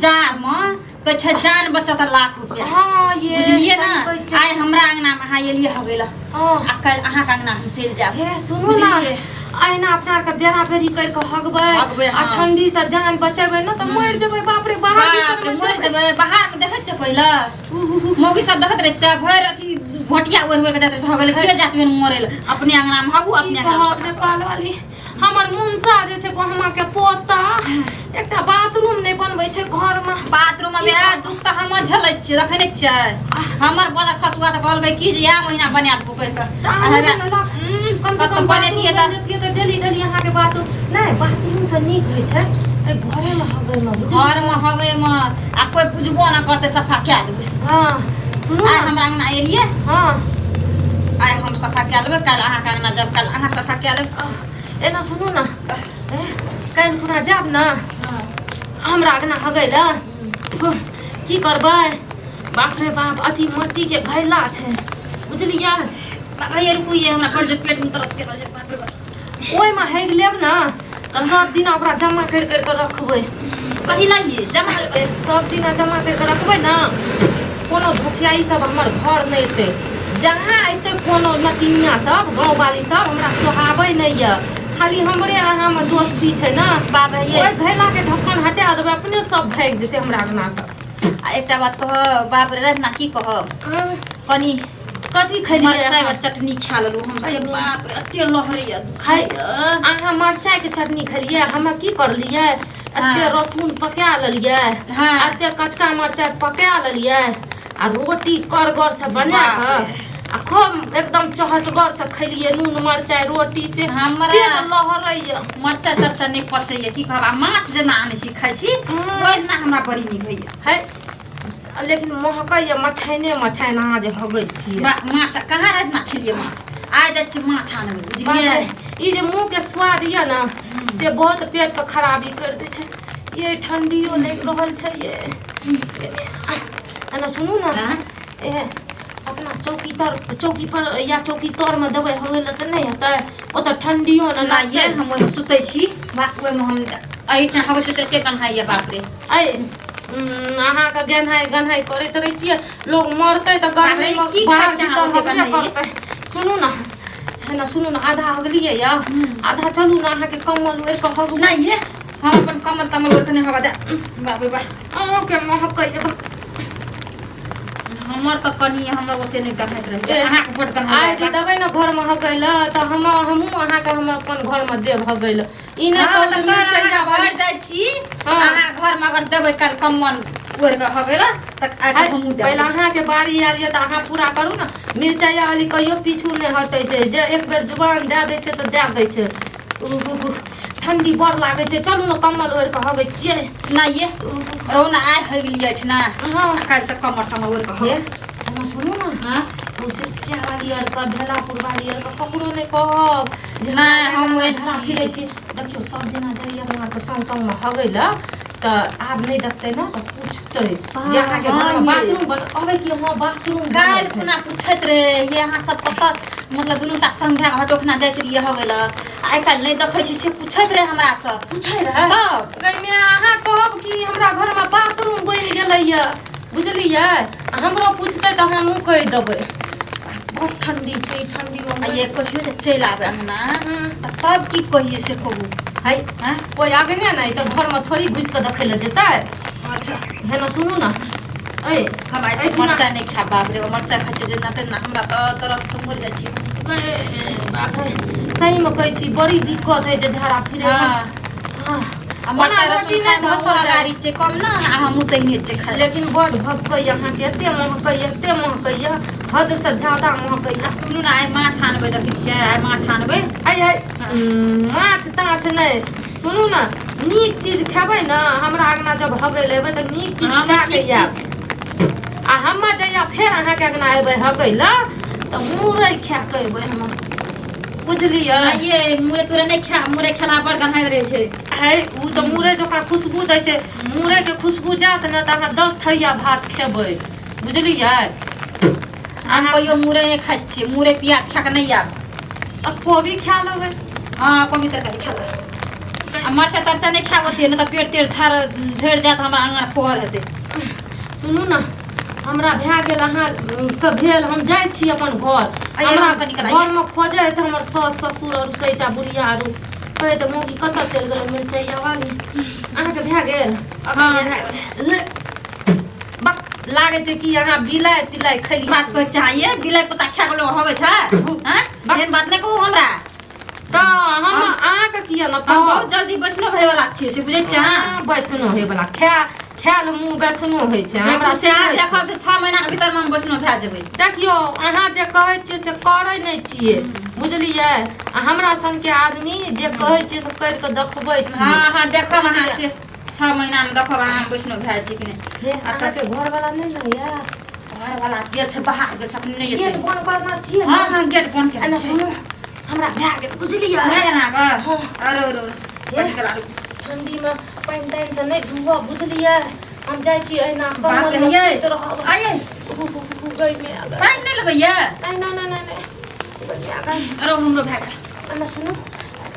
जाड़ में कहै छै जान बचत लाख रुपया। हाँ ये बुझलियै ने? सही कहै छियै। आइ हमरा अंगना में अहाँ एलियै हगै लए हाँ। आ काल्हि अहाँके अंगना हम चलि जायब। हे सुनू ना, बुझलियै? अहिना अपना आरके बेरा बेरी करि कऽ हगबै हगबै, आ हाँ। ठंडी से जान बचेबै ने तऽ मरि जेबै। बाप रे, बाहर बाप रे, भीतर मरि जेबै। बाहर में देखै छियै, पहिले मौगी सब देखैत रहै छै, भरि अथी घोटिया ओढ़ि ओढ़ि कऽ जाइत रहै छै हगै लए। के जात मरै लए? अपने अंगना में हगू, की अपने अंगना में कहब सफा करू। नेपाल वाली, हमर मुनसा जे छै बहमा के पोता, एकटा बाथरूम नहि बनबै छै घर में। बाथरूम में वएह दुख तऽ हमर झेलै छियै, रखै नहि छियै। हमर बदर खसुआ तऽ कहलकै कि जे इएह महीना बना देबो कहि कऽ। तऽ अहाँ आ ने ला- कम से कतऽ कम बनेतियै बाथरूम बनेतियै तऽ डेली डेली अहाँके बाथरूम नहि, बाथरूम से नीक होइ छै एहि घरे में हगै में, बुझलियै? घर में हगै में आ कोइ बुझबो ना करतै, सफा कए देबै। हाँ सुनू आइ ना। हमरा अंगना एलियै, हाँ। आइ हम सफा कए लेबै, काल्हि अहाँके अंगना जायब, काल्हि अहाँ सफा कए लेब। एना सुनू ना, ए, काल्हि खुना जायब ने हमरा अंगना हगै लए, की करबै? बाप रे बाप, अथी मट्टीके घैला छै, बुझलियै? बाबा ये रुकू, ये हमरा बड़ जे पेट में दर्द केना छै, बाप रे बाप। ओहिमे हगि लेब ने तऽ सब दिना ओकरा जमा करि करि कऽ रखबै। कथी लागिए जमा? सब दिना जमा करि कऽ रखबै ने, कोनो धोखियाई सब हमर घर नहि एतै। जहाँ एतै कोनो नटिनिया सब, गाँववाली सब हमरा सोहाबै नहि यऽ। खाली हमरे अहाँमे दोस्ती छै ने। बाबा ये ओहि घैलाके ढक्कन हटा देबै, अपने सब भागि जेतै हमरा अंगनासँ। आ एकटा बात कहब, बाप रे, राति की कहब, कनि कथी खेलियै? मरचाइ के चटनी खा लेलहुँ हम से। बाप रे, एते लहरैया, दुखाइया। अहाँ मरचाइके चटनी खेलियै, हमे की करलियै? एते रसून पका लेलियै, एते कचका मरचाइ पका लेलियै आ रोटी करगर से बना बाप कऽ आ खूब एकदम चहटगर से खेलियै नून मरचाइ रोटी से। हमरा पेट लहरैया। मरचाइ तरचाइ नहि पचैया, की कहब। आ माछ जेना आनै छी, खाइ छी, ओहिना हमरा बड़ी नीक होइया। है, लेकिन महकैया मछैने मछैन अहाँ जे हगै छियै। माछ कहाँ राति ना खेलियै माछ, आइ जाइ छी माछ आनबै, बुझलियै? ई जे मुँह के स्वाद यऽ ने, से बहुत पेट के खराबी कर दै छै। ये ठंडियो लागि रहल छै। ये एना सुनू ने। आँय? ए अपना चौकी तर, चौकी पर या चौकी तर में देबै हगै लए तऽ नहि हेतै? ओतऽ ठंडियो ने ना ये लागतै। हम ओहिमे सुतै छी, वाह, ओहिमे हम एहिठाम हगै छी से एते कन्हाइया, बाप रे। ऐ अहाँके गेन्हाइ गन्हाइ करैत रहै छियै, लोग मरतै तऽ गर्मीमे बाप रे, की बाहर खाइ छै भीतर अहाँ ओते हगबे गन्हाइ? करतै। सुनू ने, है ने, सुनू ने, आधा हगलियै यऽ, आधा चलू ने अहाँके कम्बल ओढ़ि कऽ हगबै। नहि ये, हम अपन कमल तमल ओढ़ि कऽ नहि हगऽ दे, बाप रे बाप। अहूँके महकै। हमर तऽ कनि हमरा ओते नहि गन्हाइत रहैया। ए, अहाँके बड्ड आइ गन्हाइ। जे देबै ने घरमे हगै लए तऽ हम हमहूँ अहाँके हम अपन घरमे देब हगै लए। ई नहि हँ, कहू तऽ जे काल्हि मिरचैया अहाँ वाली घर जाइ छी। हँ। अहाँ घरमे अगर देबै काल्हि कम्बल ओढ़ि कऽ हगै लए तऽ आइ है, हमहूँ पहिले देबै। अहाँके बारी आयल यऽ तऽ अहाँ पूरा करू ने। मिरचाइया वाली कहियो पीछू नहि हटै छै। जे एक बेर जुबान दए दै छै तऽ दए दै छै। उह, ठंडी बड़ लागै छै, चलू ने कम्बल ओढ़ि कऽ हगै छियै। नहि ये, रहू ने, आइ हगि लियै एहिठिना। हँ। आ काल्हिसँ कम्बल तम्बल ओढ़ि कऽ हे हगब। एना सुनू ने। हँ। ओ सिरसिया वाली आरके, भेलापुर वाली आरके ककरो नहि कहब जे नहि, हमरा हम ओहन झड़ा छी। फिरै छी। देखियौ, सब दिना जाइए हमरा संग संगमे हगै लए, तऽ आब नहि देखतै ने तऽ पूछतै जे अहाँके हँ, घरमे ये। बाथरूम बन कहबै कि हँ, बाथरूम बनल काल्हि छै। खुना पूछैत रहे, ये अहाँ सब कतऽ, मतलब दुनू टा संग भए कऽ हटोखना जाइत रहियै हगै लए, आइ काल्हि नहि देखै छी, से पूछैत रहे हमरासँ। पूछै रहै? तब। गैमे अहाँ कहब कि हमरा घरमे बाथरूम बनि गेलैए, बुझलियै? आ हमरो पूछतै तऽ हमहूँ कहि देबै। बड़ ठंडी छै, ई ठंडीमे आ ये कहियो जे चलि आबै अंगना तऽ तब की कहियै से कहू। है। आँय? कोइ आगने नहि तऽ घरमे थोड़ी घुसि कऽ देखै लए जेतै। अच्छा। हे ने सुनू ने, ऐ हम आइ से एहिठिना- मरचाइ नहि खायब। बाप रे, मरचाइ खाइ छियै जेना तेना हमरा तऽ दर्द से मरि जाइ छी। ए, बाप रे, सहीमे कहै छी, बड़ी दिक्कत होइ छै झाड़ा फिरै। हँ। आ ओना मरचाइ रोटी रसून नहि खाइमे धसल हुआ जाइ। गाड़ी छै कम ने, आ हमहूँ तहिने छियै खाइ। लेकिन बड भभकैया अहाँके, एते महकैया, एते महकैया, हद से ज्यादा महकैया। आ सुनू ने, आइ माछ आनबै, देखै छियै, आइ माछ आनबै। आइ आइ माछ ताछ नहि, सुनू ने, नीक चीज खेबै ने। हमरा अङ्गना जब हगै लए एबै तऽ नीक चीज हम खा के नीक आयब। आ हमे जहिया फेर अहाँके अङ्गना एबै हगै लए तऽ मुरइ खा कऽ एबै हम, बुझलियै? आ ये मुरै तुरै नहि खा, मुरै खेला बड़ गन्हाइत रहै छै। है, ओ तऽ मुरइ जकाँ खुशबू दै छै। मुरइके खुशबू जायत ने तऽ अहाँ 10 थरिया भात खेबै, बुझलियै? हम कहियो मुरै नहि खाइ छियै, मुरै प्याज खा कऽ नहि आयब। आ कोबी खा लेबै। हँ, कोबी तरकारी खा लेबै। आ मरचा तरचा नहि खायब ओते, नहि तऽ पेट तेट झड़ि जायत, हमरा अङ्गना फोहर हेतै। सुनू ने, हमरा भए गेल, अहाँ के भेल, हम जाइ छी अपन घर। आइए, हमरा हम कनि काल आइए। घरमे खोजै तऽ हमर सास ससुर आरू सैटा बुढ़िया आरू कहै तऽ मौगी कतऽ चलि गेलै मिरचैया वाली। अहाँके भए गेल? हाँ। बक लागै छै कि अहाँ बिलाइ तिलाइ खैली। बात कहै चाहिए, बिलाइ कुत्ता खा गेलो होबै छै। हैं, एहन बात नहि कहू हमरा। तऽ हम अहाँके किया ने हम कहब? बहुत जल्दी वैष्णव होय वाला छियै, से बुझै छियै अहाँ? हाँ, वैष्णो होय वाला, खा खायल मुँह वैष्णो होइ छै। हमरा से से अहाँ नहि छै। देखब से 6 महीना के भीतर मे हम वैष्णव भए जेबै। देखियौ, अहाँ जे कहै छियै से करै नहि छियै, बुझलियै? आ हमरा सनके आदमी जे कहै छियै से करि कऽ देखबै छियै। हाँ हाँ, देखब अहाँ से 6 महीना मे देखब अहाँ वैष्णव भए छी कि नहि। हे, अहाँके घरवाला नहि ने यऽ? घर वाला गेल छै बाहर, गेल छै, अखन नहि गेट एतै। बंद करना छियै? हाँ हाँ, गेट बंद एना के सुनू, हमरा भए गेल, बुझलियै? भए गेल अहाँके? हाँ। अरे अरे अरे, कनि काल आरो। ठंडीमे पानि तानि से नहि धुअब, बुझलियै? हम जाइ छी एहिना बाप रे, कम्बलमे यै। सुति रहब। आइए। गर्मी आ गेल। पानि नहि लेबै यै? नहि नहि नहि नहि, गर्मी आ गेल। अरे, हमरो भए गेल। एना सुनू,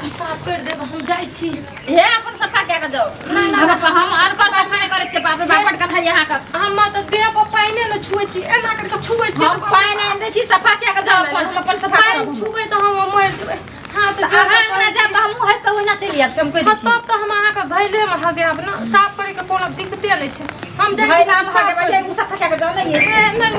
साफ करि देब, हम जाइ छी। हे, अपन सफा कए कऽ जाउ। नहि, नहि। हम अनकर सफा नहि करै छियै। बाप रे बाप, बड गन्दा अहाँके। हम तऽ देह पर पानिए ने छुए छी, एना करि कऽ छुए छी। हम पानि आनि दै छी, सफा कए कऽ जाउ अपन, हम अपन सफा पानि करब। छुबै तऽ हम मरि जेबै। हाँ तऽ तऽ अहाँ अंगना जायब तऽ हमहूँ होइत तऽ ओहिना चलि आयब, से हम कहि दै हाँ, छी। तब तऽ हम अहाँके घैलेमे हगायब ने, साफ करैके कोनो दिक्कते नहि छै। हम जाइ छी घैलामे साफ हगेबै, करि उ सफा कए कऽ जाउ ने यै। देब। नहि नहि।